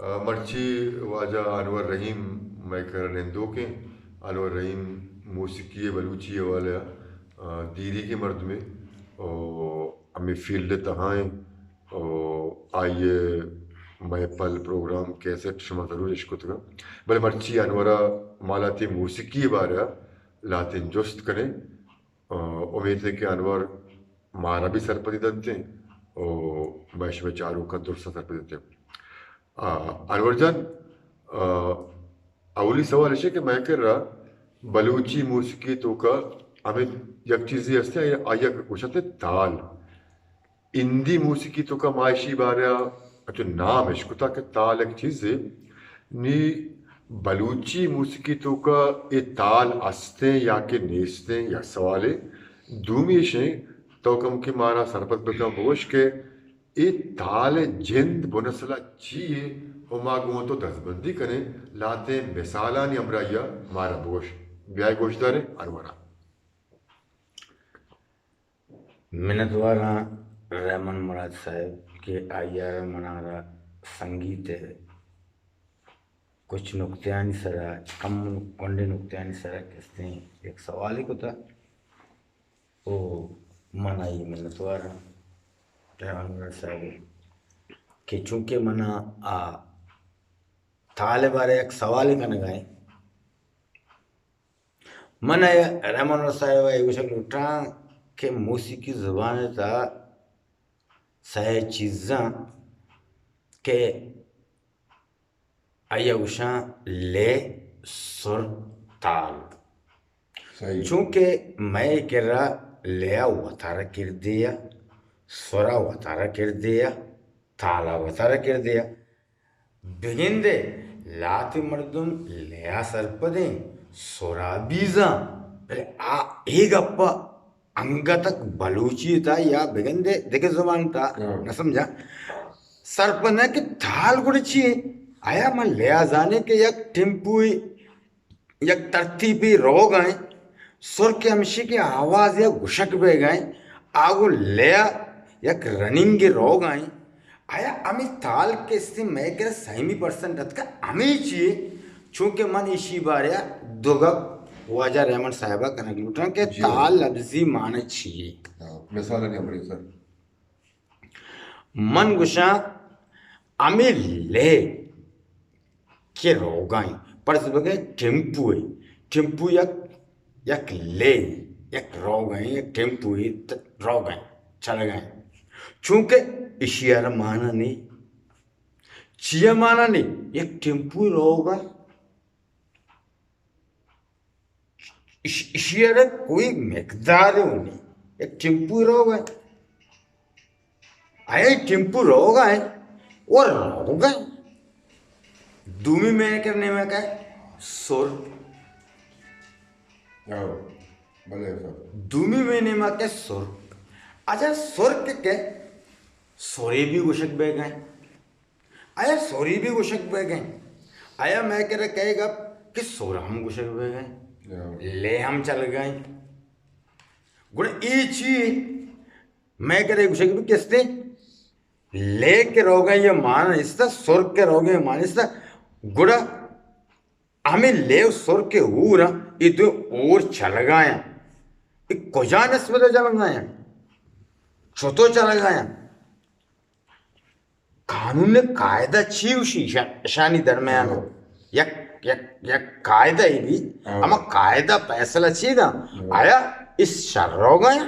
آ، مرچی واجہ انور رحیم مئے کرا نندوکیں۔ انور رحیم موسیقی بلوچی حوالہ ءَ، آ، دیریگیں مردمے۔ او ہمے فیلڈ ءِ تہا ایں۔ او آئی ءِ مئے پل پروگرام کیسٹ شما ضرور اشکتگاں۔ بلے مرچی انور ءَ مالاتی موسیقی بارہ ءَ لہتیں جست کنیں۔ آ، امیت ایں کہ انور مارا بھی سرپدی دنتیں او مئے شمئے چاروکاں درستاں سرپدی دنتیں۔ آ، انور جان، آ، اولی سوال اش کہ مئے کرا بلوچی موسیقی توکا ہمیں یک چیزے ہستیں، آئی ءَ گوشنت تال۔ ہندی موسیقی توکا ما اشی بارہ ءَ انچو نام اشکتا کہ تال یک چیزے، نی بلوچی موسیقی توکا اے تال ہستیں یا کہ نیستیں، یک سوالے۔ دومی اشیں، تو کمکے مارا سرپد بکن بگوش کہ اے تال ءِ جند بنسل ءَ چی یے و ما گوں تو دزبندی کنیں، لہتیں مثالانی ہمراہی ءَ مارا بگوش۔ بیائے گوشداریں انور ءَ۔ منتواراں رحمان مراد صاحب کہ آئی ءَ را منارا سنگیت ءِ کچھ نکتیانی سرا، کم کنڈیں نکتیانی سرا کستیں یک سوالے کتا۔ او من آئی منتواراں رحمان مراد صاحب کہ چونکہ منا آ تال ءِ بارہ ءَ یک سوالے کنگا ایں۔ من ءَ رحمان صاحب ءَ اے گوشگ لوٹاں کہ موسیقی زبان ءِ تہا سئے چیزاں کہ آئی ءَ گوشاں لے، سر، تال۔ چونکہ مئے کرا لے ءَ وتارا کردے ءَ، سر ءَ وتارا کردے ءَ، تال ءَ وتارا کردے ءَ۔ بگندے لہتے مردم لے ءَ سرپدیں، سر ءَ بیزاں، بلے آ اے گپ ءَ انگتک بلوچی ءِ تہا یا بگندے دگہ زبان ءِ تہا نہ سمجھاں۔ سرپد نہ کہ تال گڑا چی ایں؟ آیا ما لے ءَ زانیں کہ یک ٹیمپوئے یک ترتیپے روگ ءَ ایں، سر کہ ہمشی کہ آواز یا گوشگ بیگ ءَ ایں، آ گوں لے ءَ یک رننگے روگ ءَ ایں۔ آیا ہمے تال کہ استیں مئے کرا سیمی پرسنٹ اتکا، ہمے چی ایں؟ چونکہ من ایشی بارے ءَ دو گپ واجہ رحمان صاحب ءَ کنگ لوٹاں کہ تال لبزی معنی چی ایں؟ من گوشاں ہمے لے کہ روگا ایں، پرز بگئے ٹیمپو ایں، ٹیمپو یک، یک لے، یک روگا ایں، یک ٹیمپو ایں، روگا ایں، چلگا ایں۔ چونکہ اشی ءَ را مانا نی، چیا مانا نی؟ یک ٹیمپو روگا ایں۔ اش-، اشی ءَ را کوئی مقدار ہوں نہیں۔ یک ٹیمپو روگا ایں۔ آیا ٹیمپو روگا ایں؟ وہ روگا ایں۔ دومی مئے کرا نیمگ ءَ سر۔ دومی مئے نیمگ ءَ سر۔ اچھا سر کہ کہ سرے بھی گوشگ بیگ ءَ ایں۔ آیا سوری بھی گوشگ بیگ ءَ ایں؟ آیا مئے کرا کئے گپ کہ سور ہم گوشگ بیگ ءَ ایں؟ لے ہم چلگ ءَ ایں۔ گڑا اے چی مئے کرا گوشگ بھی کستے؟ لے کہ روگا ایں یہ مان استا، سر کہ روگا ایں مان استا۔ گڑا ہمے لے و سر کہ ہور ایں، اے دو ہور چلگ ءَ ایں۔ اے کجا نسبت چلگ ءَ ایں؟ چتو چلگ ءَ ایں؟ قانون قاعدہ چی گوشی؟ اشانی درمیان یک، یک، یک قاعدہ ای بھی، ہما قاعدہ فیصلہ چی دا؟ آیا اس شر روگا ایں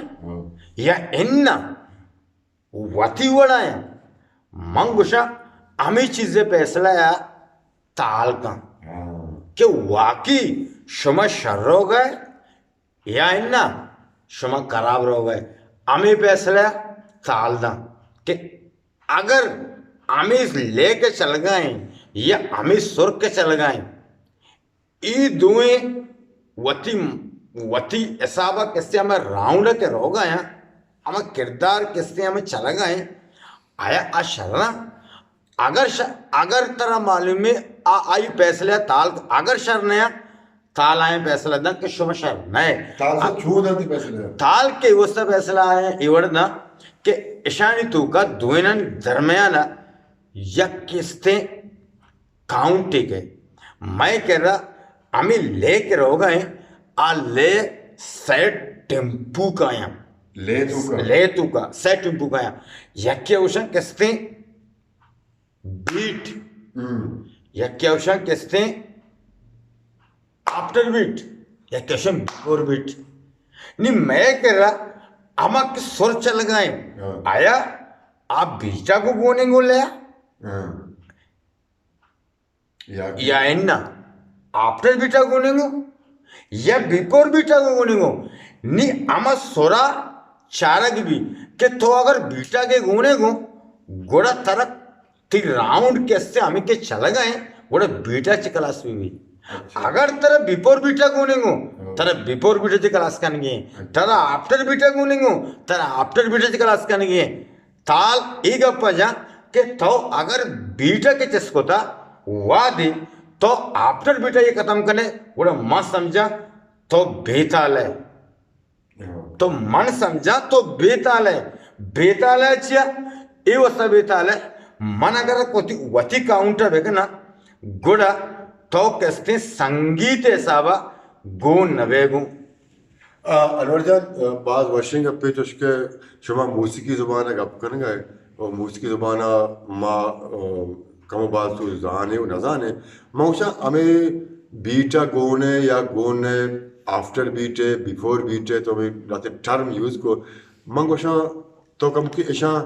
یا اناں؟ وتی وڑا ایں۔ من گوشاں ہمے چیزے فیصلہ ءَ تال کن کہ واقعی شما شر روگا ایں یا اناں شما خراب روگا ایں۔ ہمے فیصلہ ءَ تال داں کہ اگر ہمے لے کہ چلگا ایں یا ہمے سر کہ چلگا ایں، اے دوئیں وتی، وتی حساب ءَ کسے ہمے راؤنڈ ءَ کہ روگا ایں، ہما کردار کسے ہمے چلگا ایں، آیا آ شر ایں؟ اگر ش-، اگر ترا معلوم ایں آ، آئی فیصلہ ءَ تال، اگر شر نہ ایں، تال آئیں فیصلہ داں کہ شما شر نہ ایں۔ تال کہ واسطہ فیصلہ آئیں اے وڑ داں کہ اشانی توکا دوئینانی درمیان ءَ یک کستیں کاؤنٹ ء کہ مئے کرا ہمے لے کہ روگا ہیں، آ لے سئے ٹیمپو کا ہیں۔ لے تو کا۔ لے تو کا، سئے ٹیمپو کا ہیں۔ یکے اوشن کستیں بیٹ، ہم۔ یکے اوشن کستیں آفٹر بیٹ، یکے اوشن بیفور بیٹ۔ نی مئے کرا ہما کہ سر چلگا ہیں، ہاں۔ آیا آ بیٹا کو گونیں گو لیا؟ ہاں۔ یا کہ یا اناں آفٹر بیٹا گوننگو یا بیفور بیٹا گوننگو، نی ہما سرا چارگ بی کہ تو اگر بیٹا کے گوننگو، گڑا ترا تی راؤنڈ کسے ہمیں کہ چلگا ہیں، گڑا بیٹا چی کلاس بی بی۔ اچھا۔ اگر ترا بیفور بیٹا گوننگو، ہاں۔ ترا بیفور بیٹا چی کلاس کنگی ہیں۔ اچھا۔ ترا آفٹر بیٹا گوننگو، ترا آفٹر بیٹا چی کلاس کنگی ہیں۔ تال اے گپ ء جاں کہ تو اگر بیٹ ء کہ چست کتا وہدے تو آفٹر بیٹ ء یہ ختم کنے، گڑا من سمجھاں تو بے تال ئے۔ تو من سمجھاں تو بے تال ئے۔ بے تال ئے چیا؟ اے واسطہ بے تال ئے، من اگر وتی، وتی کاؤنٹ ء بکناں، گڑا تو کستیں سنگیت ء حساب ء گون نہ بے گوں۔ آ، انور جان، آ، باز وشیں گپے چوش کہ شما موسیقی زبان ء گپ کنگ ء ئے، و موسیقی زبان ء ما، آ، کم و باز تو زانے و نزانے۔ من گوشاں ہمے بیٹ ء گون ء یا گون ء آفٹر بیٹ ء، بیفور بیٹ ء، تو ہمے لہتے ٹرم یوز کو۔ من گوشاں تو کم کہ اشاں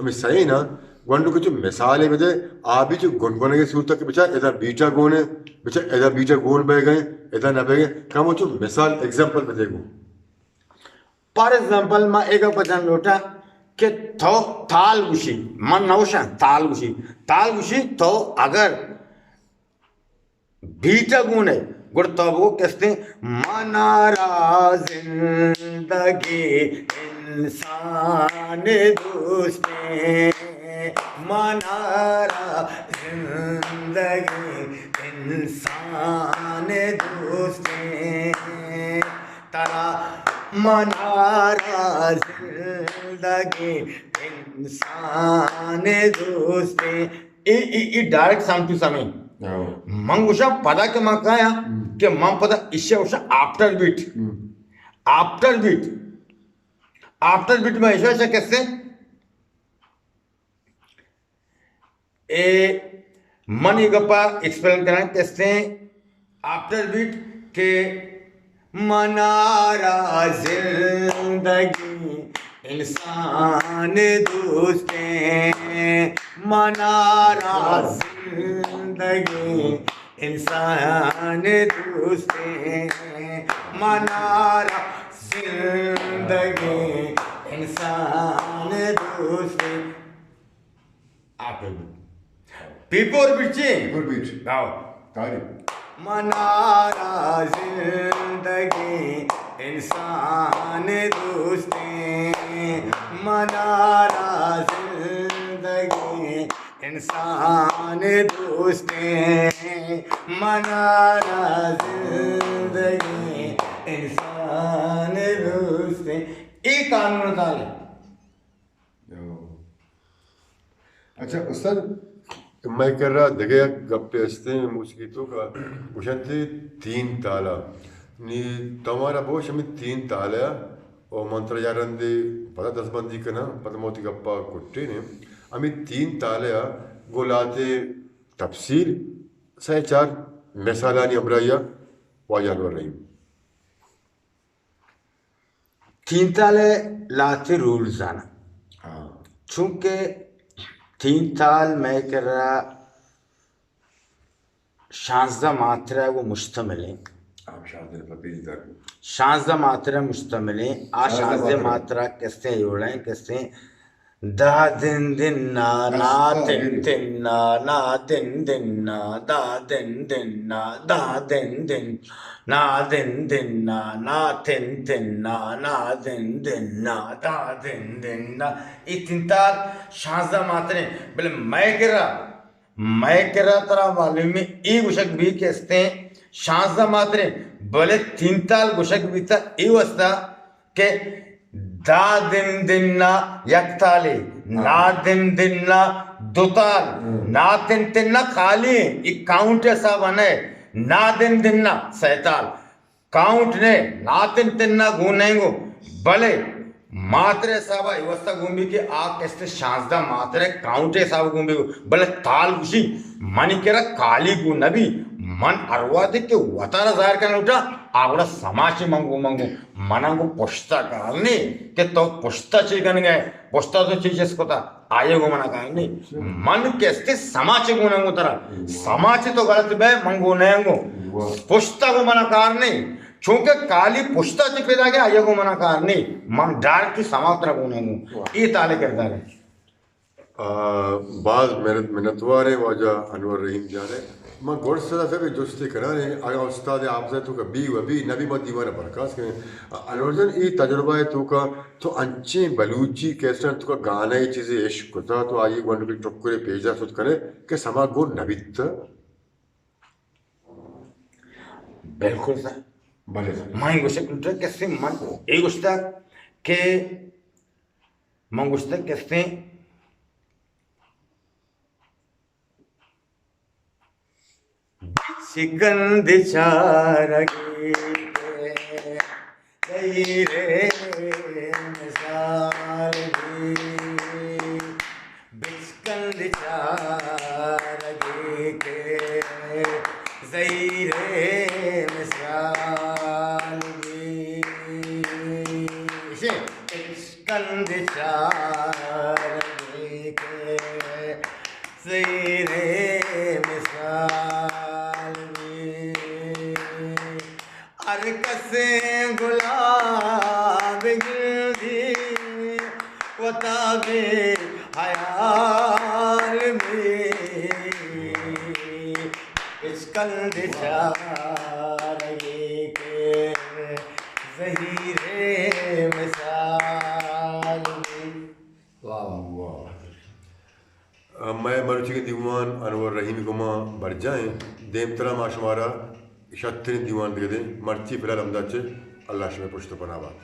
ہمے سئیناں گونڈو کہ چو مثالے بدے، آ بھی چو گنگنگے صورت کہ بچا ادا بیٹا گون ہے، بچا ادا بیٹا گون بہ گئے، ادا نہ بہ گئے، کم چو مثال ایگزامپل بدے گو۔ فار ایگزامپل، ما ایگا پجن لوٹا کہ تو تال گوشی، من نوشاں تال گوشی، تال گوشی تو اگر بیٹا گون ہے، گڑ تو بگو کستیں، منارا زندگی انسان دوستیں، منارا زندگی انسان دوستیں، ترا منارا زندگی انسان دوستیں۔ اے، اے، a direct some to some ایں۔ ہاں۔ من گوشاں پدا کہ من کایاں، ہم۔ کہ من پدا ایشی گوشاں آفٹر بیٹ۔ ہم۔ After beat. آفٹر بیٹ من ایشی گوشاں کسے؟ اے من اے گپا ایکسپلین کراں کسے؟ آفٹر بیٹ کہ منارا زندگی انسان دوستیں، منارا زندگی انسان دوستیں، منارا زندگی انسان دوستیں۔ After beat. بیفور بیٹ چی؟ Before beat. گاؤ۔ تاریخ۔ منارا زندگی انسان دوستیں، منارا زندگی انسان دوستیں، منارا زندگی انسان دوستیں۔ اے قانون تالے۔ اچھا استاد، مئے کرا دگہ یک گپے استیں موسیقی توکا، گوشنتے تین تالا۔ نی تو مارا بوش ہمے تین تالا، او من ترا یا رندے پدا دزبندی کناں، پدا ما وتی گپا کٹینیں۔ ہمے تین تالا گوں لہتے تفصیل سئے چار مثالانی ہمراہیا واجہ انور رحیم۔ تین تال ء لہتے رولز آناں۔ ہاں۔ چونکہ تین تال مئے کرا شانزدہ ماترا گوں مشتمل ایں۔ ہاں، شانزدہ پہ پیری دار۔ شانزدہ ماترا مشتمل ایں۔ آ شانزدہ شانزدہ ماترا۔ ماترا کسے جوڑ ایں، کسے دا دن دن نا، نا دن دن نا، نا دن دن نا، دا دن دن نا، دا دن دن نا، دن دن نا، نا تن تن نا، نا دن دن نا، دا دن دن نا۔ اے تین تال شانزدہ ماتریں، بلے مئے کرا، مئے کرا ترا معلوم ایں، اے گوشگ بی کہ استیں شانزدہ ماتریں، بلے تین تال گوشگ بیتا اے واسطہ کہ دا دن دن نا یک تالے، نا دن دن نا دوتال، ناتن تن نہ خالی، ای کاؤنٹ حساب نہ، نادن دن نہ سیتال۔ کاؤنٹ نے، ناتن تن نہ گون نہیں گو، بلے ماتر حساب ای واسطہ گون بھی کہ آ کستے شانزدہ ماتر کاؤنٹ حساب گون بھی گو، بلے تال گوشی منی کرا خالی گون نبی، من اروا دے کہ وتارا ظاہر کرنا اٹھا، آ گڑا سماچی منگو منگو، منگو پشتا کار نہیں کہ تو پشتا چی کنگے، پشتا تو چی چیز کتا۔ آئی ء گوں من ء کار نہیں۔ من کستے سماچ گوں نہ گوں ترا۔ سماچ تو غلط بے، من گوں نہ گوں۔ پشتا گوں من ء کار نہیں۔ چونکہ کالی پشتا چی پیدا گیا، آئی ء گوں من ء کار نہیں۔ من ڈائریکٹ سما ترا گوں نہ گوں۔ اے تالے کردار ہے۔ آ، باز منت، منتوار ہیں واجہ انور رحیم جان ہے۔ من گڈ سرا سب جستے کنانے، اگاں استاد حافظ تو کا بی و بی نبی ما دیوان برکاس کریں۔ انور جان، ای تجربہ ہے تو کا تو انچیں بلوچی کیسٹاں تو کا گانا ای چیزے عشق کتا تو آئی گونڈ کی ٹکرے پیجا سوت کرے کہ سما گون نبیت۔ بالکل سر۔ بلے سر۔ میں گوشت کہ کسی من اے گوشتا کہ من گوشت کسی بچکند چارگی کے زہیرے مثال بی، بچکند چارگی کے زہیرے مثال بی۔ بچکند چارگی کے زہیرے مثال بی۔ ہر کسے گلاب گندی وتا بے حیال بی۔ بچکند چارگی کے زہیرے مثال بی۔ واہ، واہ۔ مئے مروچیگیں دیوان انور رحیمی گوما برجاہ ایں۔ دیمترا ما شمارا شرتریں دیوان دگہ دیں۔ مرچی فی الحال ہمدا چہ اللہ شمئے پشت و پناہ بات۔